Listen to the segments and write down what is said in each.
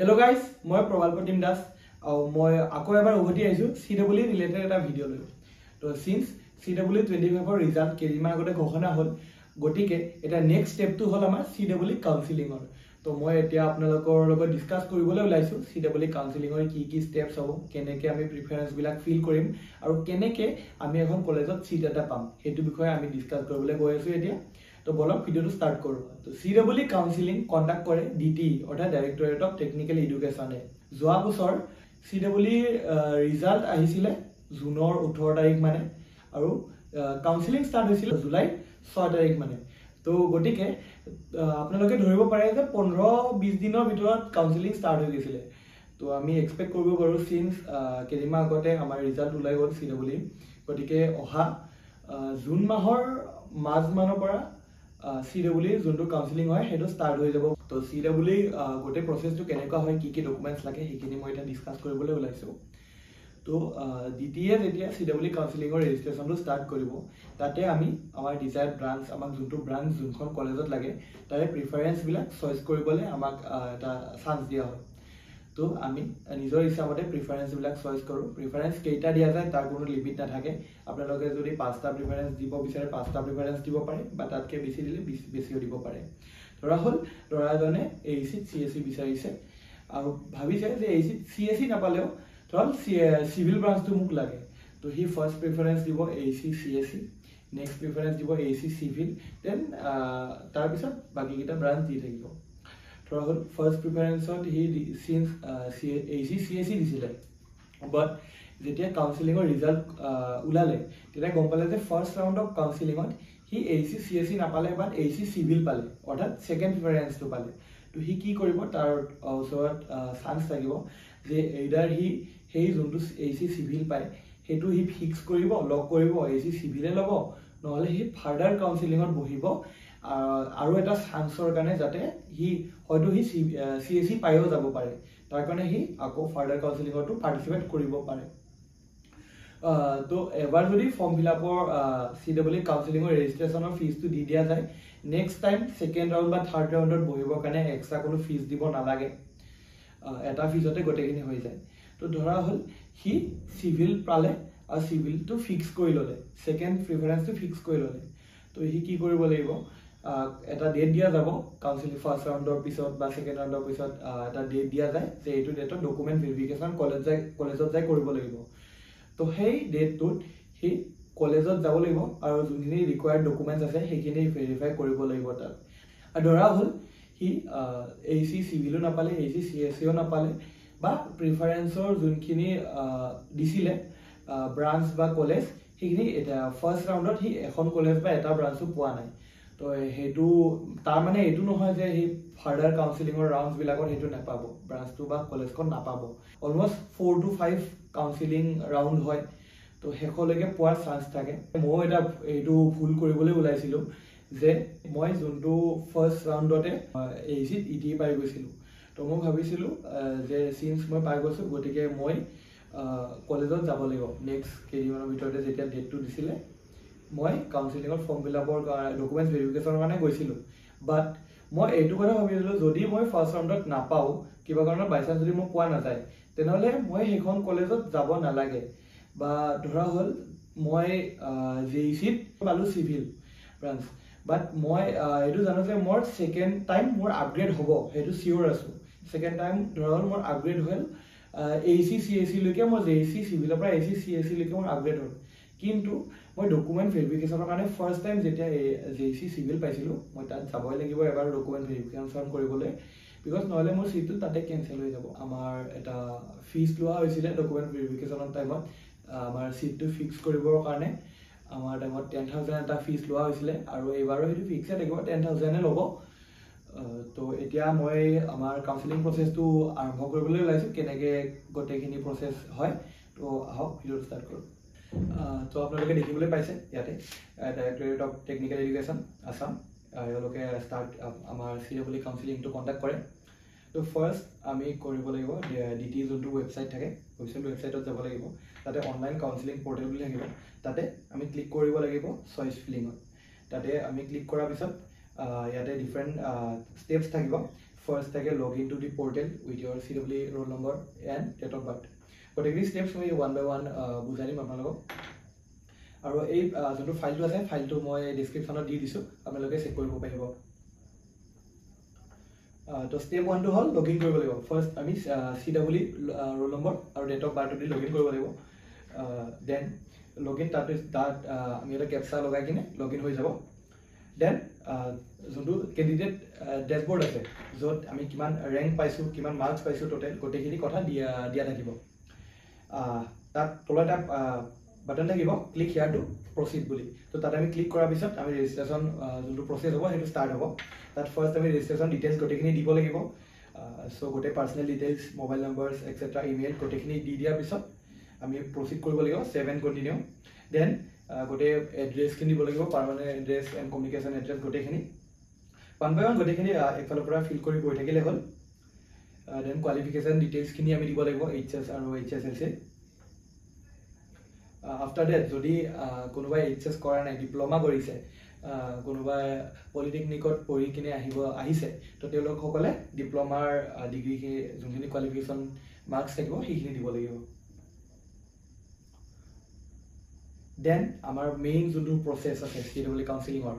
Hello' guys, মই প্ৰবাল প্ৰতিম দাস আৰু মই আকৌ এবাৰ উভতি আহিছোঁ চি ডাবল ই ৰিলেটেড এটা ভিডিঅ' লৈ। তো চিন্স চি ডাবল ই 25ৰ ৰিজাল্ট কেইদিনমান আগতে ঘোষণা হ'ল, গতিকে এতিয়া নেক্সট ষ্টেপটো হ'ল আমাৰ চি ডাবল ই কাউন্সিলিঙৰ। তো মই এতিয়া আপোনালোকৰ লগত ডিছকাছ কৰিবলৈ ওলাইছোঁ চি ডাবল ই কাউন্সিলিঙৰ কি কি ষ্টেপছ হ'ব, কেনেকৈ আমি প্ৰিফাৰেঞ্চবিলাক ফিল কৰিম আৰু কেনেকৈ আমি এখন কলেজত ছিট এটা পাম, সেইটো বিষয়ে আমি ডিছকাছ কৰিবলৈ গৈ আছোঁ এতিয়া। তো বলক ভিডিঅ'টো ষ্টাৰ্ট কৰোঁ। তো চি ডাবল ই কাউন্সিলিং কণ্ডাক্ট কৰে ডি টি ই, অৰ্থাৎ ডাইৰেক্টৰেট অফ টেকনিকেল এডুকেশ্যনে। যোৱা বছৰ চি ডাবল ইৰ ৰিজাল্ট আহিছিলে জুনৰ 18 তাৰিখ মানে আৰু কাউন্সিলিং ষ্টাৰ্ট হৈছিলে জুলাই 6 তাৰিখ মানে। তো গতিকে আপোনালোকে ধৰিব পাৰে যে 15-20 দিনৰ ভিতৰত কাউন্সিলিং ষ্টাৰ্ট হৈ গৈছিলে। তো আমি এক্সপেক্ট কৰিব পাৰোঁ, চিন্স কেইদিনমান আগতে আমাৰ ৰিজাল্ট ওলাই গ'ল চি ডাবল ই, গতিকে অহা জুন মাহৰ মাজমানৰ পৰা চি ডাবল ই যোনটো কাউন্সিলিং হয় সেইটো ষ্টাৰ্ট হৈ যাব। তো চি ডাবল ই গোটেই প্ৰচেছটো কেনেকুৱা হয়, কি কি ডকুমেণ্টছ লাগে, সেইখিনি মই এতিয়া ডিছকাছ কৰিবলৈ ওলাইছোঁ। তো ডি টি এ যেতিয়া চি ডাবল ই কাউন্সিলিঙৰ ৰেজিষ্ট্ৰেশ্যনটো ষ্টাৰ্ট কৰিব, তাতে আমি আমাৰ ডিজায়াৰ্ড ব্ৰাঞ্চ, আমাক যোনটো ব্ৰাঞ্চ যোনখন কলেজত লাগে তাৰে প্ৰিফাৰেঞ্চবিলাক চইচ কৰিবলৈ আমাক এটা চান্স দিয়া হয়। তো আমি নিজৰ ইচ্ছামতে প্ৰিফাৰেঞ্চবিলাক চইচ কৰোঁ। প্ৰিফাৰেঞ্চ কেইটা দিয়া যায় তাৰ কোনো লিমিট নাথাকে। আপোনালোকে যদি 5টা প্ৰিফাৰেঞ্চ দিব বিচাৰে 5টা প্ৰিফাৰেঞ্চ দিব পাৰে বা তাতকৈ বেছি দিলে বেছিও দিব পাৰে। ধৰা হ'ল ল'ৰাজনে এ ই চিত চি এছ চি বিচাৰিছে আৰু ভাবিছে যে এ ই চিত চি এছ চি নাপালেও ধৰক চিভিল ব্ৰাঞ্চটো মোক লাগে। তো সি ফাৰ্ষ্ট প্ৰিফাৰেঞ্চ দিব A E C C S C, next preference দিব A E C civil, then তাৰপিছত বাকীকেইটা ব্ৰাঞ্চ দি থাকিব। ধৰা হ'ল ফাৰ্ষ্ট প্ৰিফাৰেঞ্চত সি since A E C C S C দিছিলে, বাট যেতিয়া কাউন্সিলিঙৰ ৰিজাল্ট ওলালে তেতিয়া গম পালে যে ফাৰ্ষ্ট ৰাউণ্ড অফ কাউন্সিলিঙত সি A E C C S C নাপালে, but A E C civil পালে, অৰ্থাৎ ছেকেণ্ড প্ৰিফাৰেঞ্চটো পালে। তো সি কি কৰিব, তাৰ ওচৰত চান্স থাকিব যে এইডাৰ সি সেই যোনটো এ ই চি চিভিল পায় সেইটো সি ফিক্স কৰিব, লক কৰিব, এ ই চি চিভিলে ল'ব, নহ'লে সি ফাৰ্ডাৰ কাউন্সিলিঙত বহিব আৰু এটা চান্সৰ কাৰণে, যাতে সি হয়তো সি চি এছ চি পায়ো যাব পাৰে, তাৰ কাৰণে সি আকৌ ফাৰ্ডাৰ কাউন্সিলিঙতো পাৰ্টিচিপেট কৰিব পাৰে। তো এবাৰ যদি ফৰ্ম ফিল আপৰ চি ডাবল ই কাউন্সিলিঙৰ ৰেজিষ্ট্ৰেশ্যনৰ ফিজটো দি দিয়া যায়, নেক্সট টাইম ছেকেণ্ড ৰাউণ্ড বা থাৰ্ড ৰাউণ্ডত বহিবৰ কাৰণে এক্সট্ৰা কোনো ফিজ দিব নালাগে, এটা ফিজতে গোটেইখিনি হৈ যায়। তো ধৰা হ'ল সি চিভিল পালে আৰু চিভিলটো ফিক্স কৰি ল'লে, ছেকেণ্ড প্ৰিফাৰেঞ্চটো ফিক্স কৰি ল'লে। তো সি কি কৰিব লাগিব, এটা ডেট দিয়া যাব কাউন্সিলিং ফাৰ্ষ্ট ৰাউণ্ডৰ পিছত বা ছেকেণ্ড ৰাউণ্ডৰ পিছত এটা ডেট দিয়া যায় যে এইটো ডেটত ডকুমেণ্ট ভেৰিফিকেশ্যন কলেজত যাই কৰিব লাগিব। তো সেই ডেটটোত সি কলেজত যাব লাগিব আৰু যোনখিনি ৰিকুৱায়াৰ্ড ডকুমেণ্টছ আছে সেইখিনি ভেৰিফাই কৰিব লাগিব তাত। আৰু ধৰা হ'ল সি এ ই চি চিভিলো নাপালে, এ ই চি চি এছ চিও নাপালে, বা প্ৰিফাৰেঞ্চৰ যোনখিনি দিছিলে ব্ৰাঞ্চ বা কলেজ সেইখিনি এতিয়া ফাৰ্ষ্ট ৰাউণ্ডত সি এখন কলেজ বা এটা ব্ৰাঞ্চো পোৱা নাই। তো সেইটো তাৰমানে এইটো নহয় যে সি ফাৰ্ডাৰ কাউন্সিলিঙৰ ৰাউণ্ডছবিলাকত সেইটো নাপাব, ব্ৰাঞ্চটো বা কলেজখন নাপাব। অলমষ্ট 4 টু 5 কাউন্সিলিং ৰাউণ্ড হয়, তো শেষলৈকে পোৱাৰ চান্স থাকে। ময়ো এটা এইটো ভুল কৰিবলৈ ওলাইছিলোঁ যে মই যোনটো ফাৰ্ষ্ট ৰাউণ্ডতে এ ই চিত ই টি পাই গৈছিলোঁ। তো মই ভাবিছিলোঁ যে চিন্স মই পাই গৈছোঁ গতিকে মই কলেজত যাব লাগিব। নেক্সট কেইদিনমানৰ ভিতৰতে যেতিয়া ডেটটো দিছিলে মই কাউন্সিলিঙৰ ফৰ্ম ফিল আপৰ কাৰণে ডকুমেণ্টছ ভেৰিফিকেশ্যনৰ কাৰণে গৈছিলোঁ। বাট মই এইটো কথা ভাবিছিলোঁ যদি মই ফাৰ্ষ্ট ৰাউণ্ডত নাপাওঁ, কিবা কাৰণত বাই চান্স যদি মই পোৱা নাযায়, তেনেহ'লে মই সেইখন কলেজত যাব নালাগে। বা ধৰা হ'ল মই জে ই চিত পালোঁ চিভিল ব্ৰাঞ্চ, বাট মই এইটো জানো যে মোৰ ছেকেণ্ড টাইম মোৰ আপগ্ৰেড হ'ব, সেইটো চিয়'ৰ আছোঁ। ছেকেণ্ড টাইম ধৰা হ'ল মোৰ আপগ্ৰেড হ'ল এ ই চি চি এছ চিলৈকে, মই জে ই চি চিভিলৰ পৰা এ ই চি চি এছ চিলৈকে মোৰ আপগ্ৰেড হ'ল। কিন্তু মই ডকুমেণ্ট ভেৰিফিকেশ্যনৰ কাৰণে ফাৰ্ষ্ট টাইম যেতিয়া জে ই চি চিভিল পাইছিলোঁ, মই তাত যাবই লাগিব এবাৰ ডকুমেণ্ট ভেৰিফিকেশ্যন কৰিবলৈ, because নহ'লে মোৰ ছিটটো তাতে কেঞ্চেল হৈ যাব। আমাৰ এটা ফিজ লোৱা হৈছিলে ডকুমেণ্ট ভেৰিফিকেশ্যনৰ টাইমত, আমাৰ ছিটটো ফিক্স কৰিবৰ কাৰণে আমাৰ টাইমত 10,000 এটা ফিজ লোৱা হৈছিলে আৰু এইবাৰো সেইটো ফিক্সে থাকিব, 10,000 ল'ব। তো এতিয়া মই আমাৰ কাউন্সিলিং প্ৰচেছটো আৰম্ভ কৰিবলৈ ওলাইছোঁ, কেনেকৈ গোটেইখিনি প্ৰচেছ হয়। তো আহক ভিডিঅ'টো ষ্টাৰ্ট কৰোঁ। তো আপোনালোকে দেখিবলৈ পাইছে ইয়াতে directorate of technical education Assam, এওঁলোকে ষ্টাৰ্ট আমাৰ চি ডাবল ই কাউন্সিলিংটো কণ্ডাক্ট কৰে। তো ফাৰ্ষ্ট আমি কৰিব লাগিব ডি টি যোনটো ৱেবছাইট থাকে, অফিচিয়েল ৱেবছাইটত যাব লাগিব, তাতে অনলাইন কাউন্সিলিং পৰ্টেল বুলি থাকিব, তাতে আমি ক্লিক কৰিব লাগিব চইচ ফিলিঙত। তাতে আমি ক্লিক কৰাৰ পিছত ইয়াতে ডিফাৰেণ্ট ষ্টেপছ থাকিব। ফাৰ্ষ্ট থাকে log in to the portal with your C double E roll number and date of birth. গোটেইখিনি ষ্টেপছ মই ওৱান বাই ওৱান বুজাই দিম আপোনালোকক। আৰু এই যোনটো ফাইলটো আছে, ফাইলটো মই ডিছক্ৰিপশ্যনত দি দিছোঁ, আপোনালোকে চেক কৰিব পাৰিব। তো ষ্টেপ ওৱানটো হ'ল লগ ইন কৰিব লাগিব। ফাৰ্ষ্ট আমি C double E roll number আৰু ডেট অফ বাৰ্থটো দি লগ ইন কৰিব লাগিব। Then log in, তাত আমি এটা কেপচা লগাই কিনে লগ ইন হৈ যাব। Then যোনটো কেণ্ডিডেট ডেছবৰ্ড আছে, য'ত আমি কিমান ৰেংক পাইছোঁ, কিমান মাৰ্কছ পাইছোঁ, টোটেল গোটেইখিনি কথা দিয়া থাকিব। তাত তলত এটা বাটন থাকিব, ক্লিক here two proceed বুলি। তো তাত আমি ক্লিক কৰাৰ পিছত আমি ৰেজিষ্ট্ৰেশ্যন যোনটো প্ৰচেছ হ'ব, সেইটো ষ্টাৰ্ট হ'ব। তাত ফাৰ্ষ্ট আমি ৰেজিষ্ট্ৰেশ্যন ডিটেইলছ গোটেইখিনি দিব লাগিব। চ' গোটেই personal details, mobile numbers, etcetera, email গোটেইখিনি দি দিয়াৰ পিছত আমি প্ৰচিড কৰিব লাগিব, ছেভ এণ্ড কণ্টিনিউ। Then গোটেই এড্ৰেছখিনি দিব লাগিব, permanent address and communication address, গোটেইখিনি ওৱান বাই ওৱান গোটেইখিনি একফালৰ পৰা ফিল কৰি গৈ থাকিলে হ'ল। Then qualification ডিটেইলছখিনি আমি দিব লাগিব, এইচ এছ আৰু H S L C. After date যদি কোনোবাই এইচ এছ কৰা নাই, ডিপ্ল'মা কৰিছে, কোনোবাই পলিটেকনিকত পঢ়ি কিনে আহিছে, তো তেওঁলোকসকলে ডিপ্ল'মাৰ ডিগ্ৰীখিনি, যোনখিনি কোৱালিফিকেশ্যন মাৰ্কছ থাকিব, সেইখিনি দিব লাগিব। Then আমাৰ মেইন যোনটো প্ৰচেছ আছে চি ডাবল ই কাউন্সিলিঙৰ,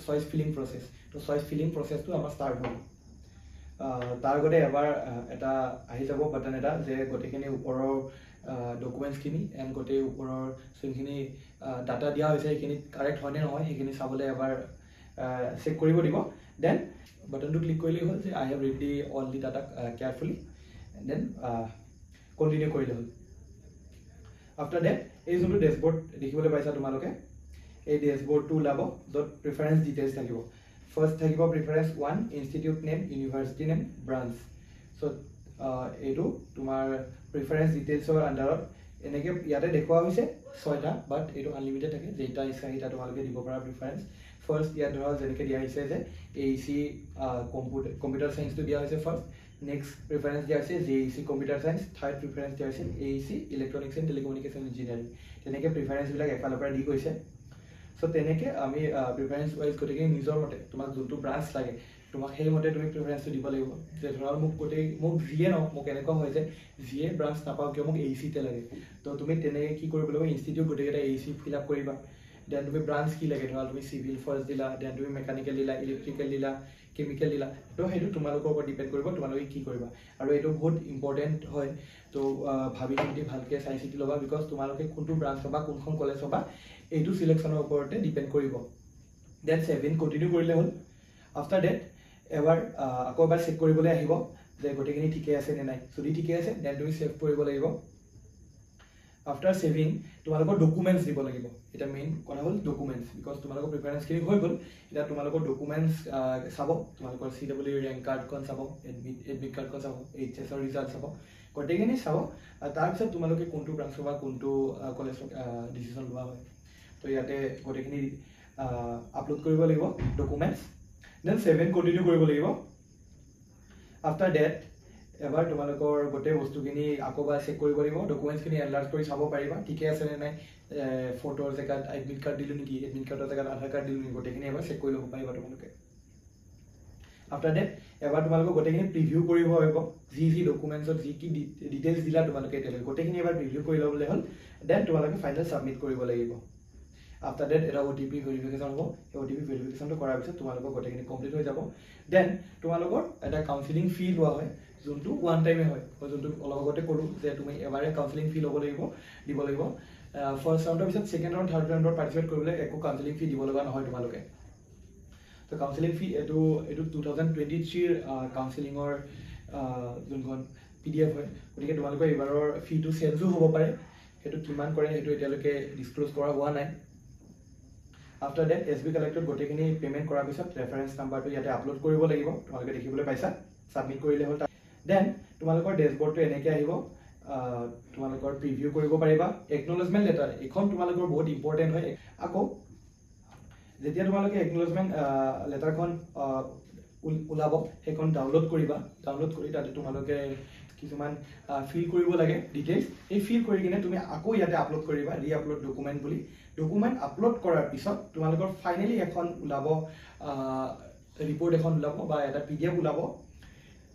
চইচ ফিলিং প্ৰচেছ, তো চইচ ফিলিং প্ৰচেছটো আমাৰ ষ্টাৰ্ট হ'ব। তাৰ আগতে এবাৰ এটা আহি যাব বাটন এটা যে গোটেইখিনি ওপৰৰ ডকুমেণ্টছখিনি এণ্ড গোটেই ওপৰৰ যোনখিনি ডাটা দিয়া হৈছে, সেইখিনি কাৰেক্ট হয়নে নহয়, সেইখিনি চাবলৈ এবাৰ চেক কৰিব দিব। Then বাটনটো ক্লিক কৰিলেই হ'ল যে I have read the all the data carefully, then continue কৰিলে হ'ল। আফটাৰ ডেট এই যোনটো ডেছবৰ্ড দেখিবলৈ পাইছা তোমালোকে, এই ডেছবৰ্ডটো ওলাব, য'ত প্ৰিফাৰেঞ্চ ডিটেইলছ থাকিব। ফাৰ্ষ্ট থাকিব preference one, institute name, university name, branch. So এইটো তোমাৰ প্ৰিফাৰেঞ্চ ডিটেইলছৰ আণ্ডাৰত এনেকৈ ইয়াতে দেখুওৱা হৈছে ছয়টা, বাট এইটো আনলিমিটেড থাকে, যেইটা ইচ্ছা সেইটা তোমালোকে দিব পাৰা প্ৰিফাৰেঞ্চ। ফাৰ্ষ্ট ইয়াত ধৰা যেনেকৈ দিয়া হৈছে যে এ ই চি কম্পিউটাৰ চায়েন্সটো দিয়া হৈছে ফাৰ্ষ্ট। নেক্সট প্ৰিফাৰেঞ্চ দিয়া হৈছে J E C computer science. Third preference দিয়া হৈছে A E C electronics and telecommunication engineering. তেনেকৈ প্ৰিফাৰেঞ্চবিলাক এফালৰ পৰা দি গৈছে। চ' তেনেকৈ আমি প্ৰিফাৰেঞ্চ ৱাইজ গোটেইখিনি নিজৰ মতে, তোমাক যোনটো ব্ৰাঞ্চ লাগে, তোমাক সেইমতে তুমি প্ৰিফাৰেঞ্চটো দিব লাগিব। যে ধৰা মোক যিয়ে নহওক, মোক এনেকুৱা হয় যে যিয়ে ব্ৰাঞ্চ নাপাওঁ কিয়, মোক এ ই চিতে লাগে। তো তুমি তেনেকৈ কি কৰিব লাগিব? ইনষ্টিটিউট গোটেইকেইটা এ ই চি ফিল আপ কৰিবা। Then তুমি ব্ৰাঞ্চ কি লাগে, ধৰা তুমি চিভিল ফাৰ্ষ্ট দিলা, then তুমি মেকানিকেল দিলা, ইলেক্ট্ৰিকেল দিলা, কেমিকেল দিলা, তো সেইটো তোমালোকৰ ওপৰত ডিপেণ্ড কৰিব তোমালোকে কি কৰিবা। আৰু এইটো বহুত ইম্পৰ্টেণ্ট হয়, তো ভাবি চিন্তি ভালকৈ চাই চিতি ল'বা, because তোমালোকে কোনটো ব্ৰাঞ্চ পাবা, কোনখন কলেজ পাবা, এইটো চিলেকশ্যনৰ ওপৰতে ডিপেণ্ড কৰিব। Then save and continue কৰিলে হ'ল। আফটাৰ ডেট এবাৰ আকৌ এবাৰ চেক কৰিবলৈ আহিব যে গোটেইখিনি ঠিকে আছে নে নাই। যদি ঠিকে আছে, then তুমি ছেভ কৰিব লাগিব। আফটাৰ ছেভিং তোমালোকৰ ডকুমেণ্টছ দিব লাগিব। এতিয়া মেইন কথা হ'ল ডকুমেণ্টছ, because তোমালোকৰ প্ৰিফাৰেঞ্চখিনি হৈ গ'ল। এতিয়া তোমালোকৰ ডকুমেণ্টছ চাব, তোমালোকৰ চি ডাবল ই ৰেংক কাৰ্ডখন চাব, এডমিট কাৰ্ডখন চাব, এইচ এছৰ ৰিজাল্ট চাব, গোটেইখিনি চাব। তাৰপিছত তোমালোকে কোনটো ব্ৰাঞ্চ বা কোনটো কলেজত ডিচিশ্যন লোৱা হয়। তো ইয়াতে গোটেইখিনি আপলোড কৰিব লাগিব documents, then save and continue কৰিব লাগিব। আফটাৰ ডেট এবাৰ তোমালোকৰ গোটেই বস্তুখিনি আকৌ এবাৰ চেক কৰিব লাগিব। ডকুমেণ্টছখিনি এনলাৰ্জ কৰি চাব পাৰিবা ঠিকে আছে নে নাই, ফটোৰ জেগাত এডমিট কাৰ্ড দিলোঁ নেকি, এডমিট কাৰ্ডৰ জেগাত আধাৰ কাৰ্ড দিলোঁ নেকি, গোটেইখিনি এবাৰ চেক কৰি ল'ব পাৰিবা তোমালোকে। আফটাৰ ডেট এবাৰ তোমালোকক গোটেইখিনি প্ৰিভিউ কৰিব পাৰিব, যি যি ডকুমেণ্টছত যি কি ডিটেইলছ দিলা তোমালোকে এতিয়ালৈকে, গোটেইখিনি এবাৰ প্ৰিভিউ কৰি ল'বলৈ হ'ল। Then তোমালোকে ফাইনেল ছাবমিট কৰিব লাগিব। আফটাৰ ডেট এটা অ' টি পি ভেৰিফিকেশ্যন হ'ব। সেই অ' টি পি ভেৰিফিকেশ্যনটো কৰাৰ পিছত তোমালোকৰ গোটেইখিনি কমপ্লিট হৈ যাব। Then তোমালোকৰ এটা কাউন্সিলিং ফি লোৱা হয়, যোনটো ওৱান টাইমে হয়। মই যোনটো অলপ আগতে ক'লোঁ যে তুমি এবাৰে কাউন্সিলিং ফি ল'ব লাগিব, দিব লাগিব। ফাৰ্ষ্ট ৰাউণ্ডৰ পিছত ছেকেণ্ড ৰাউণ্ড, থাৰ্ড ৰাউণ্ডত পাৰ্টিচিপেট কৰিবলৈ একো কাউন্সিলিং ফি দিব লগা নহয় তোমালোকে। তো কাউন্সিলিং ফি এইটো 2023ৰ কাউন্সিলিঙৰ যোনখন পি ডি এফ হয়। গতিকে তোমালোকৰ এইবাৰৰ ফিটো চেঞ্জো হ'ব পাৰে। সেইটো কিমান কৰে, সেইটো এতিয়ালৈকে ডিছক্ল'জ কৰা হোৱা নাই। আফটাৰ ডেট এছ বি কালেক্টত গোটেইখিনি পে'মেণ্ট কৰাৰ পিছত ৰেফাৰেঞ্চ নাম্বাৰটো ইয়াতে আপলোড কৰিব লাগিব, তোমালোকে দেখিবলৈ পাইছা। ছাবমিট কৰিলে হ'ল। Then তোমালোকৰ ডেছবৰ্ডটো এনেকৈ আহিব, তোমালোকৰ প্ৰিভিউ কৰিব পাৰিবা। একনলেজমেণ্ট লেটাৰ এইখন তোমালোকৰ বহুত ইম্পৰ্টেণ্ট হয়। আকৌ যেতিয়া তোমালোকে একনলেজমেণ্ট লেটাৰখন ওলাব, সেইখন ডাউনলোড কৰিবা। ডাউনলোড কৰি তাতে তোমালোকে কিছুমান ফিল কৰিব লাগে ডিটেইলছ। এই ফিল কৰি কিনে তুমি আকৌ ইয়াতে আপলোড কৰিবা, ৰি আপলোড ডকুমেণ্ট বুলি। ডকুমেণ্ট আপলোড কৰাৰ পিছত তোমালোকৰ ফাইনেলি এখন ওলাব, ৰিপৰ্ট এখন ওলাব বা এটা পি ডি এফ ওলাব।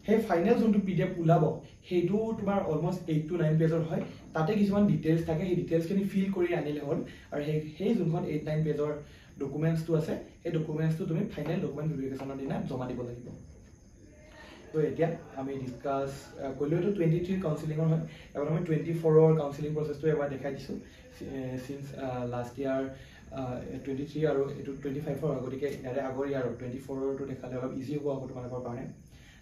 সেই ফাইনেল যোনটো পি ডি এফ ওলাব সেইটো তোমাৰ অলমষ্ট 8 to 9 পেজৰ হয়। তাতে কিছুমান ডিটেইলছ থাকে, সেই ডিটেইলছখিনি ফিল কৰি আনিলে হ'ল। আৰু সেই যোনখন 8-9 পেজৰ ডকুমেণ্টছটো আছে, সেই ডকুমেণ্টছটো তুমি ফাইনেল ডকুমেণ্ট ভেৰিফিকেশ্যনৰ দিনা জমা দিব লাগিব। তো এতিয়া আমি ডিছকাছ কৰিলোঁ, এইটো 23 কাউন্সিলিঙৰ হয়। এবাৰ আমি 24ৰ কাউন্সিলিং প্ৰচেছটো এবাৰ দেখাই দিছোঁ। চিন্স লাষ্ট ইয়াৰ 23 আৰু এইটো 25ৰ হয়, গতিকে ইয়াৰে আগৰ ইয়াৰ 24ৰটো দেখালে অলপ ইজি হ'ব আকৌ তোমালোকৰ কাৰণে।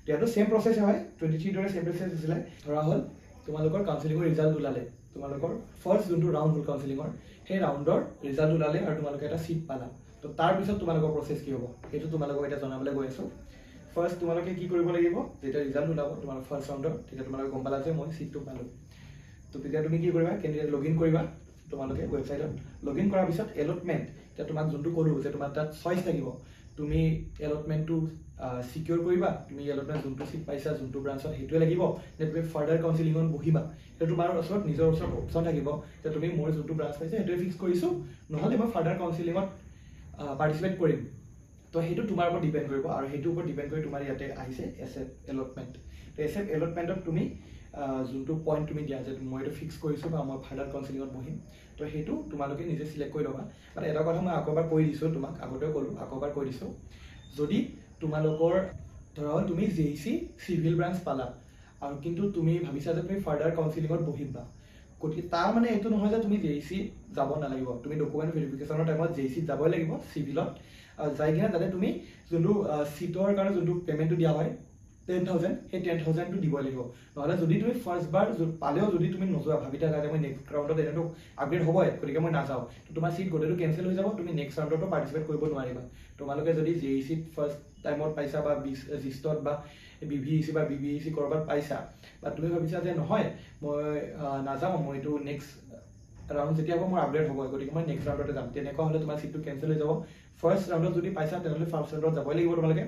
ইয়াতো ছেম প্ৰচেছ হয়, 23ৰ দৰে ছেম প্ৰচেছ আছিলে। ধৰা হ'ল তোমালোকৰ কাউন্সিলিঙৰ ৰিজাল্ট ওলালে, তোমালোকৰ ফাৰ্ষ্ট যোনটো ৰাউণ্ড হ'ল কাউন্সিলিঙৰ, সেই ৰাউণ্ডৰ ৰিজাল্ট ওলালে আৰু তোমালোকে এটা ছিট পালা। তো তাৰপিছত তোমালোকৰ প্ৰচেছ কি হ'ব সেইটো তোমালোকক এতিয়া জনাবলৈ গৈ আছোঁ। ফাৰ্ষ্ট তোমালোকে কি কৰিব লাগিব, যেতিয়া ৰিজাল্ট ওলাব তোমালোকৰ ফাৰ্ষ্ট ৰাউণ্ডৰ, তেতিয়া তোমালোকে গম পালা যে মই ছিটটো পালোঁ। তো তেতিয়া তুমি কি কৰিবা, কেণ্ডিডেট লগ ইন কৰিবা তোমালোকে ৱেবছাইটত। লগ ইন কৰাৰ পিছত এলটমেণ্ট, এতিয়া তোমাক যোনটো ক'লোঁ যে তোমাৰ তাত চইচ থাকিব, তুমি এলটমেণ্টটো ছিকিয়ৰ কৰিবা, তুমি এলটমেণ্ট যোনটো ছিট পাইছা যোনটো ব্ৰাঞ্চত সেইটোৱে লাগিব, নে তুমি ফাৰ্ডাৰ কাউন্সিলিঙত বহিবা। সেইটো তোমাৰ ওচৰত নিজৰ ওচৰত অপশ্যন থাকিব যে তুমি মোৰ যোনটো ব্ৰাঞ্চ পাইছা সেইটোৱে ফিক্স কৰিছোঁ, নহ'লে মই ফাৰ্ডাৰ কাউন্সিলিঙত পাৰ্টিচিপেট কৰিম। তো সেইটো তোমাৰ ওপৰত ডিপেণ্ড কৰিব আৰু সেইটোৰ ওপৰত ডিপেণ্ড কৰি তোমাৰ ইয়াতে আহিছে এছেপ্ট এলটমেণ্ট। তো এছেপ্ট এলটমেণ্টত তুমি যোনটো পইণ্ট তুমি দিয়া যে মই এইটো ফিক্স কৰিছোঁ বা মই ফাৰ্ডাৰ কাউন্সিলিঙত বহিম, তো সেইটো তোমালোকে নিজে চিলেক্ট কৰি ল'বা। বাট এটা কথা মই আকৌ এবাৰ কৈ দিছোঁ, তোমাক আগতেও ক'লোঁ, আকৌ এবাৰ কৈ দিছোঁ, যদি তোমালোকৰ ধৰা হ'ল তুমি J E C civil branch পালা আৰু কিন্তু তুমি ভাবিছা যে তুমি ফাৰ্ডাৰ কাউন্সিলিঙত বহিবা, গতিকে তাৰ মানে এইটো নহয় যে তুমি জে ই চি যাব নালাগিব। তুমি ডকুমেণ্ট ভেৰিফিকেশ্যনৰ টাইমত জে ই চিত যাবই লাগিব চিভিলত, যাই কিনে তাতে তুমি যোনটো ছিটৰ কাৰণে যোনটো পে'মেণ্টটো দিয়া হয় 10,000, সেই 10,000টো দিবই লাগিব। নহ'লে যদি তুমি ফাৰ্ষ্টবাৰ পালেও যদি তুমি নোযোৱা, ভাবি থাকা যে মই নেক্সট ৰাউণ্ডত এনেতো আপগ্ৰেড হ'বই গতিকে মই নাযাওঁ, তো তোমাৰ ছিট গোটেইটো কেঞ্চেল হৈ যাব, তুমি নেক্সট ৰাউণ্ডতো পাৰ্টিচিপেট কৰিব নোৱাৰিবা। তোমালোকে যদি জে ই চিত ফাৰ্ষ্ট টাইমত পাইছা বা জিষ্টত বা বি ভি ই চি বা বি ভি ই চি ক'ৰবাত পাইছা, বা তুমি ভাবিছা যে নহয় মই নাযাওঁ, মই এইটো নেক্সট ৰাউণ্ড যেতিয়া হ'ব মোৰ আপগ্ৰেড হ'বই গতিকে মই নেক্সট ৰাউণ্ডতে যাম, তেনেকুৱা হ'লে তোমাৰ ছিটটো কেঞ্চেল হৈ যাব। ফাৰ্ষ্ট ৰাউণ্ডত যদি পাইছা তেনেহ'লে ফাৰ্ষ্ট ৰাউণ্ডত যাবই লাগিব তোমালোকে।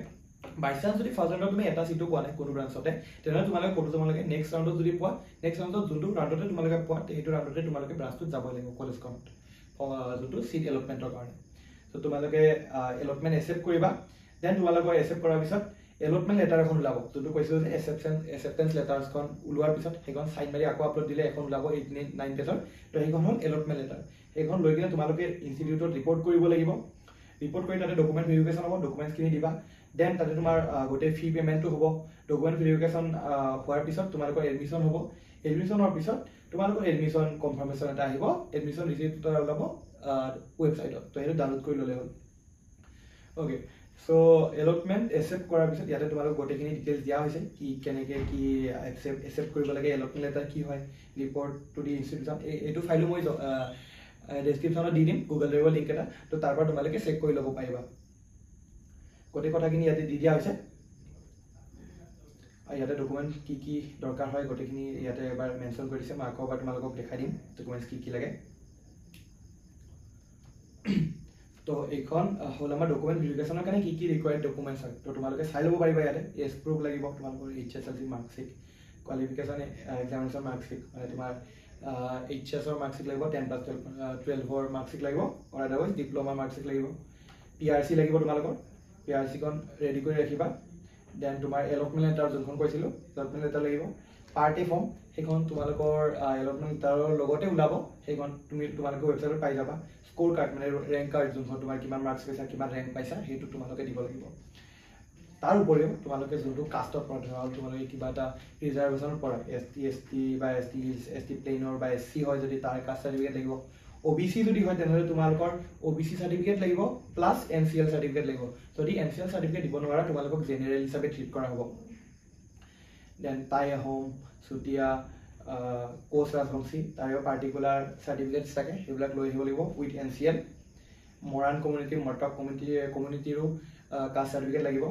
বাই চান্স যদি ফাৰ্ষ্ট ৰাউণ্ডত তুমি এটা ছিটো পোৱা নাই কোনো ব্ৰাঞ্চতে, তেনেহ'লে তোমালোকে ক'তো যাব নালাগে। নেক্সট ৰাউণ্ডত যদি পোৱা, নেক্সট ৰাউণ্ডত যোনটো ৰাউণ্ডতে তোমালোকে পোৱা সেইটো ৰাউণ্ডতে তোমালোকে ব্ৰাঞ্চটোত যাবই লাগিব কলেজখনত, যোনটো ছিট এলটমেণ্টৰ কাৰণে। ত' তোমালোকে এলটমেণ্ট একচেপ্ট কৰিবা। Then তোমালোকৰ একচেপ্ট কৰাৰ পিছত এলটমেণ্ট লেটাৰ এখন ওলাব, যোনটো কৈছিলোঁ যে একচেপ্টেঞ্চ লেটাৰ্ছখন ওলোৱাৰ পিছত সেইখন চাইন মাৰি আকৌ আপলোড দিলে এখন ওলাব 8, 9 পেজৰ। তো সেইখন হ'ল এলটমেণ্ট লেটাৰ। সেইখন লৈ কিনে তোমালোকে ইনষ্টিটিউটত ৰিপৰ্ট কৰিব লাগিব। ৰিপৰ্ট কৰি তাতে ডকুমেণ্ট ভেৰিফিকেশ্যন হ'ব, ডকুমেণ্টছখিনি দিবা। Then তাতে তোমাৰ গোটেই ফি পে'মেণ্টটো হ'ব। ডকুমেণ্ট ভেৰিফিকেশ্যন হোৱাৰ পিছত তোমালোকৰ এডমিশ্যন হ'ব। এডমিশ্যন হোৱাৰ পিছত তোমালোকৰ এডমিশ্যন কনফাৰ্মেশ্যন এটা আহিব, এডমিশ্যন ৰিচিপ্ট এটা ওলাব ৱেবছাইটত, তো সেইটো ডাউনলোড কৰি ল'লে হ'ল। অ'কে, চ' এলটমেণ্ট একচেপ্ট কৰাৰ পিছত ইয়াতে তোমালোক গোটেইখিনি ডিটেইলছ দিয়া হৈছে, কি কেনেকৈ কি একচেপ্ট কৰিব লাগে, এলটমেণ্ট লেটাৰ কি হয়, ৰিপৰ্ট টু the institution. এইটো ফাইলো মই ডেছক্ৰিপশ্যনত দি দিম, গুগল ড্ৰাইভৰ লিংক এটা, তো তাৰ পৰা তোমালোকে চেক কৰি ল'ব পাৰিবা। গোটেই কথাখিনি ইয়াতে দি দিয়া হৈছে আৰু ইয়াতে ডকুমেণ্ট কি কি দৰকাৰ হয় গোটেইখিনি ইয়াতে এবাৰ মেনশ্যন কৰি দিছে। মই আকৌ এবাৰ তোমালোকক দেখাই দিম ডকুমেণ্টছ কি কি লাগে। তো এইখন হ'ল আমাৰ ডকুমেণ্ট ভেৰিফিকেশ্যনৰ কাৰণে কি কি ৰিকুৱাৰ্ড ডকুমেণ্টছ হয়, তো তোমালোকে চাই ল'ব পাৰিবা। ইয়াতে এজ প্ৰুফ লাগিব তোমালোকৰ, H S L C marksheet, qualification examination marksheet, মানে তোমাৰ এইচ এছৰ মাৰ্কশ্বিট লাগিব, 10 + 12ৰ মাৰ্কশ্বিট লাগিব, অৰ আদাৰৱাইজ ডিপ্ল'মাৰ মাৰ্কশ্বিট লাগিব, পি আৰ চি লাগিব, তোমালোকৰ পি আৰ চিখন ৰেডি কৰি ৰাখিবা। Then তোমাৰ এলটমেণ্ট লেটাৰ যোনখন কৈছিলোঁ, এলটমেণ্ট লেটাৰ লাগিব, পাৰ্ট এ ফৰ্ম, সেইখন তোমালোকৰ এলটমেণ্ট লেটাৰৰ লগতে ওলাব, সেইখন তুমি তোমালোকে ৱেবছাইটত পাই যাবা। স্ক'ৰ কাৰ্ড মানে ৰেংক কাৰ্ড, যোনখন তোমাৰ কিমান মাৰ্কছ পাইছা, কিমান ৰেংক পাইছা, সেইটো তোমালোকে দিব লাগিব। তাৰ উপৰিও তোমালোকে যোনটো কাষ্টত পৰা, ধৰা হ'ল তোমালোকে কিবা এটা ৰিজাৰ্ভেশ্যনত পৰা, এছ টি, এছ টি বা এছ টি, এছ টি প্লেইনৰ বা এছ চি হয় যদি তাৰ কাষ্ট চাৰ্টিফিকেট লাগিব। অ' বি চি যদি হয় তেনেহ'লে তোমালোকৰ অ' বি চি চাৰ্টিফিকেট লাগিব plus N C L certificate লাগিব। যদি এন চি এল চাৰ্টিফিকেট দিব নোৱাৰা তোমালোকক জেনেৰেল হিচাপে ট্ৰিট কৰা হ'ব। Then Tai Ahom, Chutia, Koch Rajbongshi, তাৰেও পাৰ্টিকুলাৰ চাৰ্টিফিকেটছ থাকে, সেইবিলাক লৈ আহিব লাগিব with N C L. Moran community, Matak কমিউনিটিৰো caste certificate লাগিব।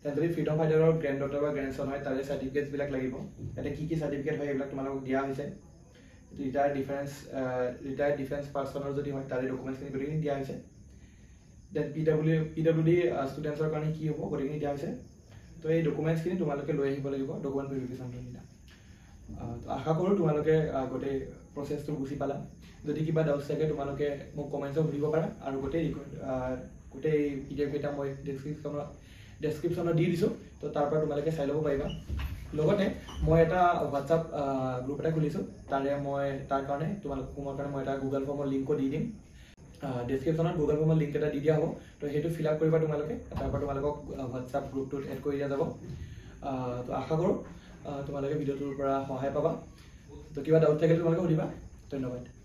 Then যদি ফ্ৰীডম ফাইটাৰৰ গ্ৰেণ্ড ডটাৰ বা গ্ৰেণ্ডছন হয় তাৰে চাৰ্টিফিকেটছবিলাক লাগিব। ইয়াতে কি কি চাৰ্টিফিকেট হয় সেইবিলাক তোমালোকক দিয়া হৈছে। ৰিটায়াৰ্ড ডিফেন্স পাৰ্চনৰ যদি হয় তাৰে ডকুমেণ্টছখিনি গোটেইখিনি দিয়া হৈছে। Then P W D ষ্টুডেণ্টছৰ কাৰণে কি হ'ব গোটেইখিনি দিয়া হৈছে। তো এই ডকুমেণ্টছখিনি তোমালোকে লৈ আহিব লাগিব ডকুমেণ্ট ভেৰিফিকেশ্যনটোৰ দিনা। তো আশা কৰোঁ তোমালোকে গোটেই প্ৰচেছটো বুজি পালা। যদি কিবা ডাউটছ থাকে তোমালোকে মোক কমেণ্টছত সুধিব পাৰা। আৰু গোটেই পি ডি এফ কেইটা মই ডেছক্ৰিপশ্যনত দি দিছোঁ, তো তাৰ পৰা তোমালোকে চাই ল'ব পাৰিবা। লগতে মই এটা হোৱাটছআপ গ্ৰুপ এটা খুলিছোঁ, তাৰে মই তাৰ কাৰণে তোমালোক সোমোৱাৰ কাৰণে মই এটা গুগল ফৰ্মৰ লিংকো দি দিম। ডেছক্ৰিপশ্যনত গুগল ফৰ্মৰ লিংক এটা দি দিয়া হ'ব, তো সেইটো ফিল আপ কৰিবা তোমালোকে, তাৰ পৰা তোমালোকক হোৱাটছআপ গ্ৰুপটোত এড কৰি দিয়া যাব। তো আশা কৰোঁ তোমালোকে ভিডিঅ'টোৰ পৰা সহায় পাবা। তো কিবা ডাউট থাকিলে তোমালোকে সুধিবা। ধন্যবাদ।